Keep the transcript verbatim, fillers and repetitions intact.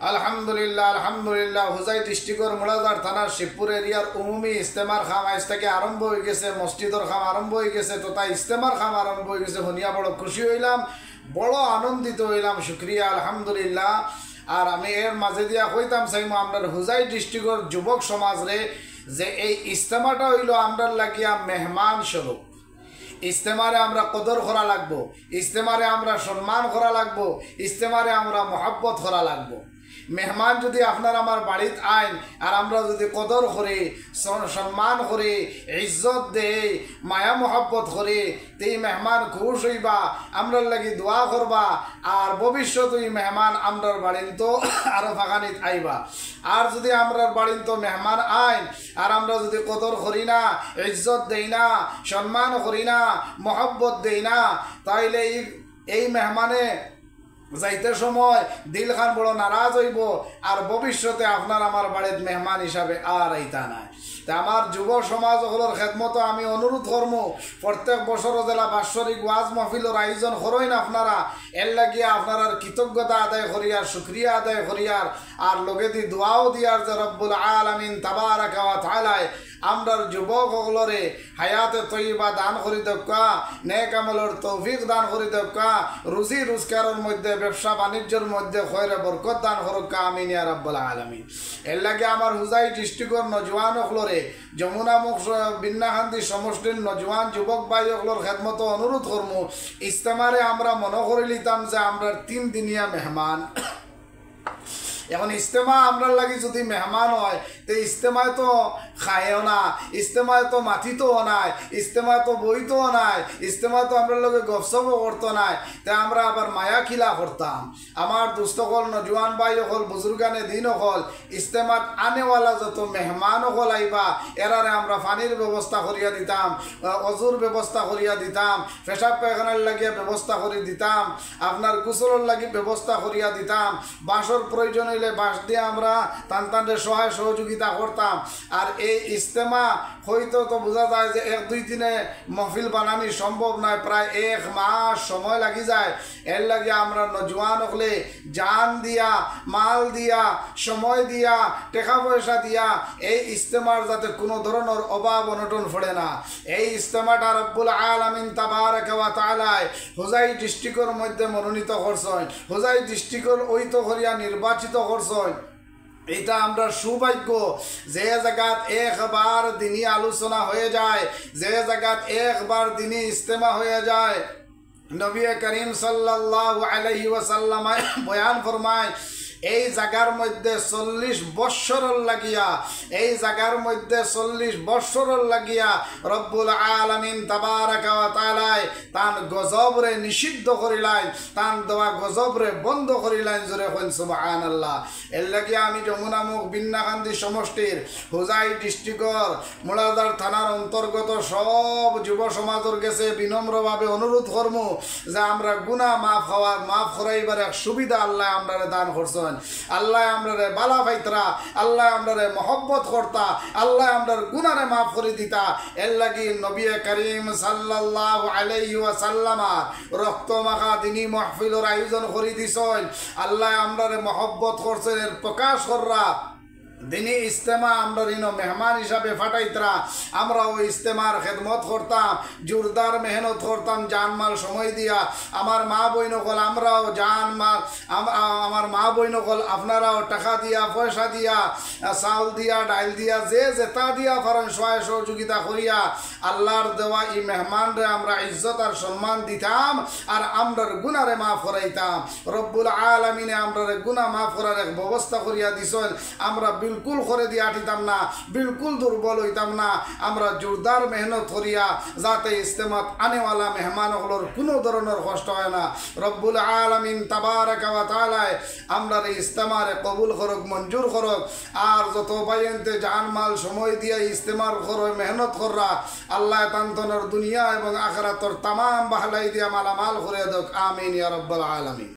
আলহামদুলিল্লাহ, আলহামদুলিল্লাহ। হোজাই ডিস্ট্রিক্টর মুরাদার থানার শিবপুর এরিয়ার উমুমি ইজতেমার কাম আইজ থাকি আরম্ভ অইগেছে, মসজিদর কাম আরম্ভ অইগেছে, তথা ইজতেমার কাম আরম্ভ অইগেছে। হুনিয়া বড় খুশি অইলাম, বড় আনন্দিত অইলাম। শুকরিয়া, আলহামদুলিল্লাহ। আর আমি এর মাঝে দিয়া কইতাম চাইমু আমরার হোজাই ডিস্ট্রিক্টর যুবক সমাজরে যে এই ইজতেমাটা অইলো আমরার লাগিয়া মেহমান স্বরূপ। ইজতেমারে আমরা কদর করা লাগবো, ইজতেমারে আমরা সম্মান করা লাগবো, ইজতেমারে আমরা মহব্বত করা লাগবো। মেহমান যুদি আপনার আমার বাড়িত আইন আর আমরা যুদি কদর করি, স-, সম্মান করি, ইজ্জত দেই, মায়া মহব্বত করি, তে ই মেহমান খুশ অইবা, আমরার লাগি দোয়া করবা, আর ভবিষ্যতে ই মেহমান আমরার বাড়িন্ত আরো ফাঁকানিত আইবা। আর যুদি আমরার বাড়িন্ত মেহমান আইন আর আমরা যুদি কদর করি না, ইজ্জত দেই না, সম্মান করি না, মহব্বত দেই না, তাইলে ই, এই মেহমানে যাইতে সময় দিলখান বড় নারাজ অইবো, আর ভবিষ্যতে আপনার আমার বাড়িত মেহমান হিসাবে আর আইতা নায়। তে আমার যুব সমাজ অকলর খেদমতো আমি অনুরোধ করমু, প্রত্যেক বছর যেলা বাৎসরিক ওয়াজ মাহফিলর আয়োজন করইন আপনারা, এর লাগিয়া আপনারার কৃতজ্ঞতা আদায় করিয়ার, শুকরিয়া আদায় করিয়ার, আর লগেদি দোয়াও দিয়ার যে রব্বুল আলামিন তাবারাকা ওয়া তাআলায় আমরার যুবক অকলরে হায়াতে তৈয়বা দান করি দেউক্কা, নেক আমলর তৌফিক দান করি দেউক্কা, রুজি রোজগারর মধ্যে, ব্যবসা বাণিজ্যর মধ্যে খয়রে বরকত দান করুক্কা, আমিন ইয়া রাব্বাল আলামিন। এর লাগি আমার হোজাই ডিস্ট্রিক্টর নজওয়ান অকলরে, যমুনামুখ স-, বিন্নাকান্দি সমষ্টির নজওয়ান যুবক ভাই অকলর খেদমতো অনুরোধ করমু, ইজতেমারে আমরা মনো করিলিতাম যে আমরার তিন দিনিয়া মেহমান। এখন ইজতেমা আমরার লাগি যুদি মেহমান অয়, তে ইজতেমায় তো খায়ও না, ইজতেমায় তো মাতিতও নায়, ইজতেমায় তো বইতও নায়, ইজতেমায় তো আমরার লগে গফসফও করতো নায়, তে আমরা আবার মায়া কিলা করতাম? আমার দোস্ত অকল, নজওয়ান ভাই অকল, বুজুর্গানে দিন অকল, ইজতেমাত আনেওয়ালা যত মেহমান অকল আইবা, এরারে আমরা পানির ব্যবস্থা করিয়া দিতাম, আহ, অজুর ব্যবস্থা করিয়া দিতাম, পেশাব পায়খানার লাগিয়া ব্যবস্থা করি দিতাম, আপনার গোসলর লাগি ব্যবস্থা করিয়া দিতাম, বাঁশর প্রয়োজন অইলে বাঁশ দিয়া আমরা তান তানরে সহায় সহযোগিতা করতাম। আর এই ইজতেমা হয়তো তো বুঝা যায় যে এক দুই দিনে মহফিল বানানি সম্ভব নয়, প্রায় এক মাস সময় লাগি যায়। এর লাগি আমরা নজওয়ান অকলে জান দিয়া, মাল দিয়া, সময় দিয়া, টেকা পয়সা দিয়া এই ইজতেমার যাতে কুনু ধরনর অভাব অনটন পড়ে না। এই ইজতেমাটা রব্বুল আলামিন তাবারাকা ওয়া তাআলায় হোজাই ডিস্ট্রিক্টর মধ্যে মনোনীত করছইন, হোজাই ডিস্ট্রিক্টর অইতো করিয়া নির্বাচিত করছইন। ইটা আমরার সৌভাগ্য, যে জাগাত একবার দিনি আলোচনা হয়ে যায়, যে জাগাত একবার দিনি ইজতেমা হয়ে যায়। নবী করিম সাল্লাল্লাহু আলাইহি ওয়াসাল্লাম বয়ান ফরমায়, এই জাগার মধ্যে চল্লিশ বৎসরর লাগিয়া, এই জাগার মধ্যে চল্লিশ বৎসরর লাগিয়া রব্বুল আলামিন তাবারাকা ওয়া তাআলায় তান গজবরে নিষিদ্ধ করিলাইন, তান দেওয়া গজবরে বন্ধ করিলাইন। জোরে কইন সুবহানাল্লাহ। এর লাগি আমি যমুনামুখ বিন্নাকান্দি সমষ্টির হোজাই ডিস্ট্রিক্টর মুরাদার থানার অন্তর্গত সব যুব সমাজর গেছে বিনম্রভাবে অনুরোধ করমু যে আমরা গুনাহ মাফ হওয়ার, মাফ করাইবার এক সুবিধা আল্লায় আমরারে দান করছইন। আল্লায় আমরারে বালা পাইতরা, আল্লায় আমরারে মহব্বত করতা, আল্লায় আমরার গুনারে মাফ করি দিতা। এর লাগি নবী করিম সাল্লাল্লাহু আলাইহি ওয়াসাল্লামার রক্ত মাখা দিনি মাহফিলর আয়োজন করি দিছইন। আল্লায় আমরারে মহব্বত করছইন, এর প্রকাশ কররা। দিনি ইজতেমা আমরার ইনো মেহমান হিসাবে ফাটাইতরা, আমরাও ইজতেমার খেদমত করতাম, জোরদার মেহনত করতাম, জান মাল সময় দিয়া। আমার মা বইন অকল, আমরাও জান মাল, আম-, আ-, আমার মা বইন অকল, আপনারাও টাকা দিয়া, পয়সা দিয়া, আ, চাউল দিয়া, ডাইল দিয়া, যে যেতা দিয়া পারইন সহায় সহযোগিতা করিয়া আল্লার দেওয়া ই মেহমানরে আমরা ইজ্জত আর সম্মান দিতাম, আর আমরার গুনারে মাফ করাইতাম। রব্বুল আলামিনে আমরারে গুনা মাফ করার এক ব্যবস্থা করিয়া দিছইন। আমরা বিলকুল করে দিয়া আটিতাম না, বিলকুল দুর্বল অইতাম না। আমরা জোরদার মেহনত করিয়া যাতে ইজতেমাত আনেওয়ালা মেহমান অকলর কুনু ধরনর কষ্ট হয় না। রব্বুল আলামিন তাবারাকা ওয়া তাআলায় আমরারে ইজতেমারে কবুল করুক, মঞ্জুর করুক। আর যত ভাইয়াইন্তে জান মাল সময় দিয়া ইজতেমার করে মেহনত কররা, আল্লায় তান তানর দুনিয়া এবং আখিরাতর তামাম বাহলাই দিয়া মালামাল করে দেউক। আমিন ইয়া রাব্বাল আলামিন।